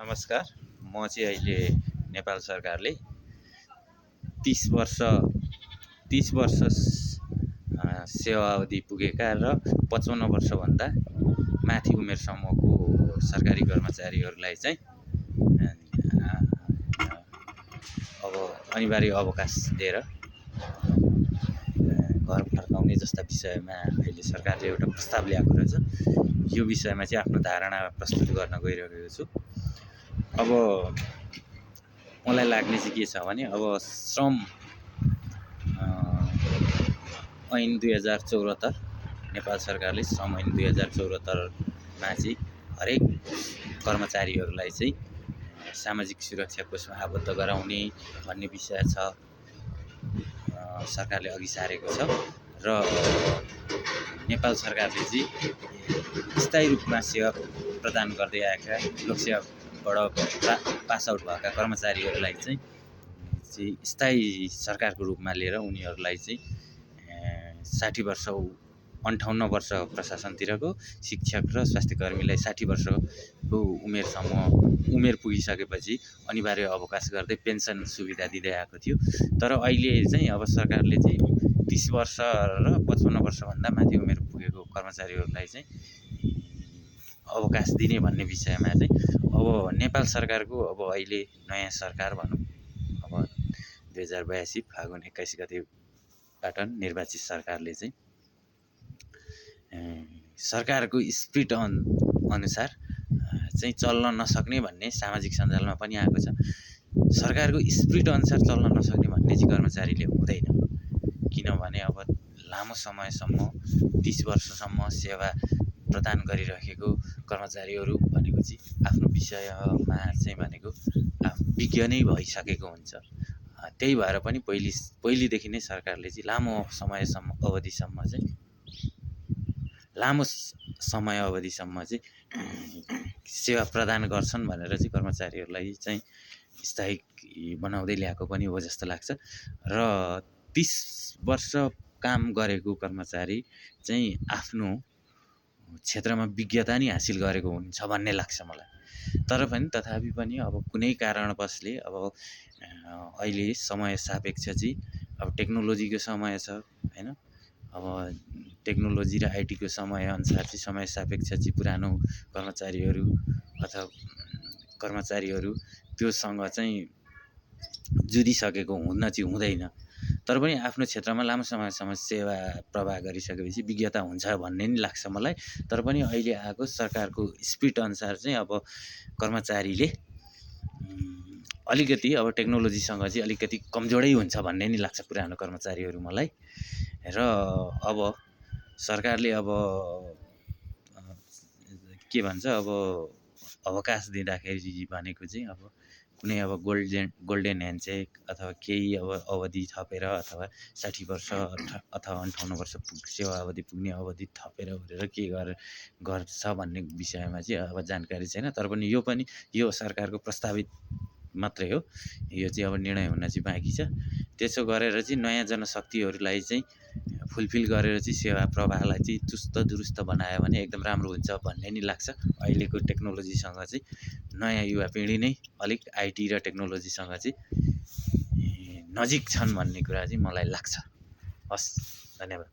नमस्कार। म चाहिँ अहिले नेपाल सरकारले 30 वर्ष सेवा अवधि पुगेका र 55 वर्षभन्दा माथि उमेर समूहको सरकारी कर्मचारीहरूलाई चाहिँ अब अनिवार्य अवकाश दिएर घर फर्काउने जस्ता विषयमा अहिले सरकारले एउटा प्रस्ताव ल्याएको रहेछ। यो विषयमा चाहिँ आफ्नो धारणा प्रस्तुत गर्न गइरहेको छु। अब मलाई लाग्ने चाहिँ के छ भने अब श्रम ऐन 2074 नेपाल सरकारले श्रम ऐन 2074 मा चाहिँ हरेक कर्मचारीहरूलाई चाहिँ सामाजिक सुरक्षा कोषमा आबद्ध गराउने भन्ने विषय छ, सरकारले अघि सारेको छ र नेपाल सरकारले चाहिँ स्थायी रूपमा सेवा प्रदान गर्दै आएका लोकसेवाबाट पास आउट भएका कर्मचारीहरूलाई चाहिँ स्थायी सरकारको रूपमा लिएर उनीहरूलाई चाहिँ 60 वर्ष 58 वर्ष प्रशासनतिरको शिक्षक र स्वास्थ्यकर्मीलाई 60 वर्षको उमेर पुगिसकेपछि अनिवार्य अवकाश गर्दै पेन्सन सुविधा दिँदै आएको थियो। तर अहिले चाहिँ अब सरकारले चाहिँ 30 वर्ष र 55 वर्षभन्दा माथि उमेर पुगेको कर्मचारीहरूलाई चाहिँ अवकाश दिने भन्ने विषयमा चाहिँ अब नेपाल सरकारको अब अहिले नयाँ सरकार भनौँ, अब 2082 फागुन 21 गतेबाट निर्वाचित सरकारले चाहिँ सरकारको स्पिड अनुसार चाहिँ चल्न नसक्ने भन्ने सामाजिक सञ्जालमा पनि आएको छ। सरकारको स्पिड अनुसार चल्न नसक्ने भन्ने चाहिँ कर्मचारीले हुँदैन, किनभने अब लामो समयसम्म 30 वर्षसम्म सेवा प्रदान गरिरहेको कर्मचारीहरू भनेको चाहिँ आफ्नो विषयमा चाहिँ भनेको विज्ञ नै भइसकेको हुन्छ। त्यही भएर पनि पहिलेदेखि नै सरकारले चाहिँ लामो समय अवधिसम्म चाहिँ सेवा प्रदान गर्छन् भनेर चाहिँ कर्मचारीहरूलाई चाहिँ स्थायी बनाउँदै ल्याएको पनि हो जस्तो लाग्छ। र 30 वर्ष काम गरेको कर्मचारी चाहिँ आफ्नो क्षेत्रमा विज्ञता नै हासिल गरेको हुन्छ भन्ने लाग्छ मलाई। तर पनि तथापि पनि अब कुनै कारणवशले अब अहिले समय सापेक्ष चाहिँ अब टेक्नोलोजीको समय छ हैन, अब टेक्नोलोजी र आइटीको समय अनुसार चाहिँ समय सापेक्ष चाहिँ पुरानो कर्मचारीहरू त्योसँग चाहिँ जुधिसकेको हुँदैन। तर पनि आफ्नो क्षेत्रमा लामो समयसम्म सेवा प्रवाह गरिसकेपछि विज्ञता हुन्छ भन्ने नि लाग्छ मलाई। तर पनि अहिले आएको सरकारको स्पिड अनुसार चाहिँ अब कर्मचारीले अलिकति अब टेक्नोलोजीसँग चाहिँ अलिकति कमजोरै हुन्छ भन्ने नि लाग्छ पुरानो कर्मचारीहरू मलाई। र अब सरकारले अब के भन्छ अब अवकाश दिँदाखेरि भनेको चाहिँ अब कुनै अब गोल्डेन ह्यान्डसेक अथवा केही अब अवधि थपेर अथवा 60 वर्ष अथवा 58 वर्ष सेवा अवधि पुग्ने अवधि थपेर के गर्छ भन्ने विषयमा चाहिँ अब जानकारी छैन। तर पनि यो सरकारको प्रस्तावित मात्रै हो, यो चाहिँ अब निर्णय हुन चाहिँ बाँकी छ। त्यसो गरेर चाहिँ नयाँ जनशक्तिहरूलाई चाहिँ फुलफिल गरेर चाहिँ सेवा प्रवाहलाई चाहिँ चुस्त दुरुस्त बनायो भने एकदम राम्रो हुन्छ भन्ने नि लाग्छ। अहिलेको टेक्नोलोजीसँग चाहिँ नयाँ युवा पिँढी नै अलिक आइटी र टेक्नोलोजीसँग चाहिँ नजिक छन् भन्ने कुरा चाहिँ मलाई लाग्छ। हस्, धन्यवाद।